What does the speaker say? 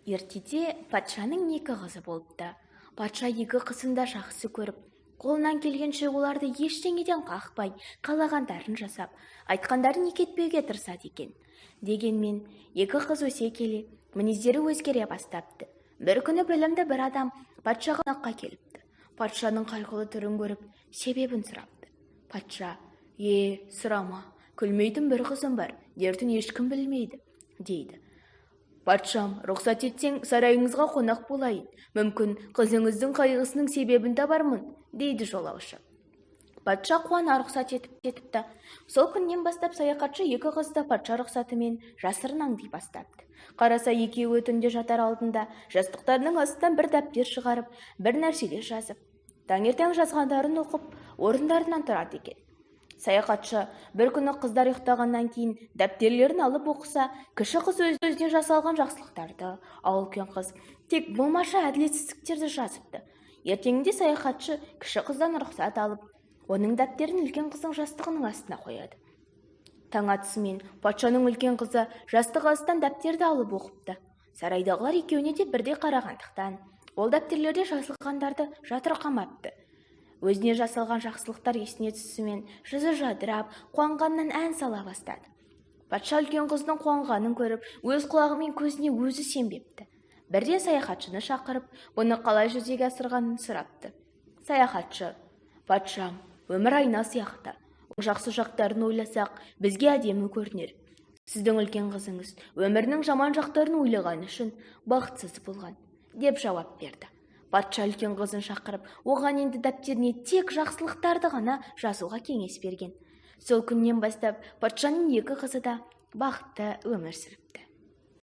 Ертеде патшаның екі қызы болыпты. Патша екі қызын да жақсы көріп, қолынан келгенше оларды ештеңеден қақпай, қалағандарын жасап, айтқандарын екі етпеуге тырысады екен. Дегенмен, екі қыз өсе келе, мінездері өзгере бастапты. Бір күні білімді бір адам патшаға қонаққа келіпті. Патшаның қайғылы түрін көріп, себебін сұрапты. Патша: "Е, сұрама, күлмейтін бір қызым бар, дертін ешкім білмейді", дейді. "Патшам, рұқсат етсең, сарайыңызға қонақ болайын. Мүмкін, қызыңыздың қайғысының себебін табармын", дейді жолаушы. Патша қуана рұқсат етіп кетіпті. Сол күннен бастап саяхатшы екі қызды патша рұқсатымен жасырын аңди бастапты. Қараса, екеуі түнде жатар алдында жастықтарының астынан бір дәптер шығарып, бір нәрселер жазып, таңертең жазғандарын оқып, орындарынан тұрады екен. Саяхатшы бір күні қыздар ұйықтағаннан кейін дәптерлерін алып оқыса, кіші қыз өз-өзіне жасалған жақсылықтарды, ал үлкен қыз тек болмашы әділетсіздіктерді жазыпты. Ертеңінде саяхатшы кіші қыздан рұқсат алып, оның дәптерін үлкен қыздың жастығының астына қояды. Таң атысымен патшаның үлкен қызы жастық астынан дәптерді алып оқыпты. Сарайдағылар екеуіне де бірдей қарағандықтан, ол дәптерлерде жазылғандарды жатырқамапты. Өзіне жасалған жақсылықтар есіне түсісімен жүзі жадырап, қуанғаннан ән сала бастады. Патша үлкен қыздың қуанғанын көріп, өз құлағы мен көзіне өзі сенбепті. Бірден саяхатшыны шақырып, бұны қалай жүзеге асырғанын сұрапты. Саяхатшы: "Патшам, өмір айна сияқты. Жақсы жақтарын ойласақ, бізге әдемі көрінер. Сіздің үлкен қызыңыз өмірінің жаман жақтарын ойлағаны үшін бақытсыз болған", деп жауап берді. Патша үлкен қызын шақырып, оған енді дәптеріне тек жақсылықтарды ғана жазуға кеңес берген. Сол күннен бастап патшаның екі қызы да бақытты өмір сүріпті.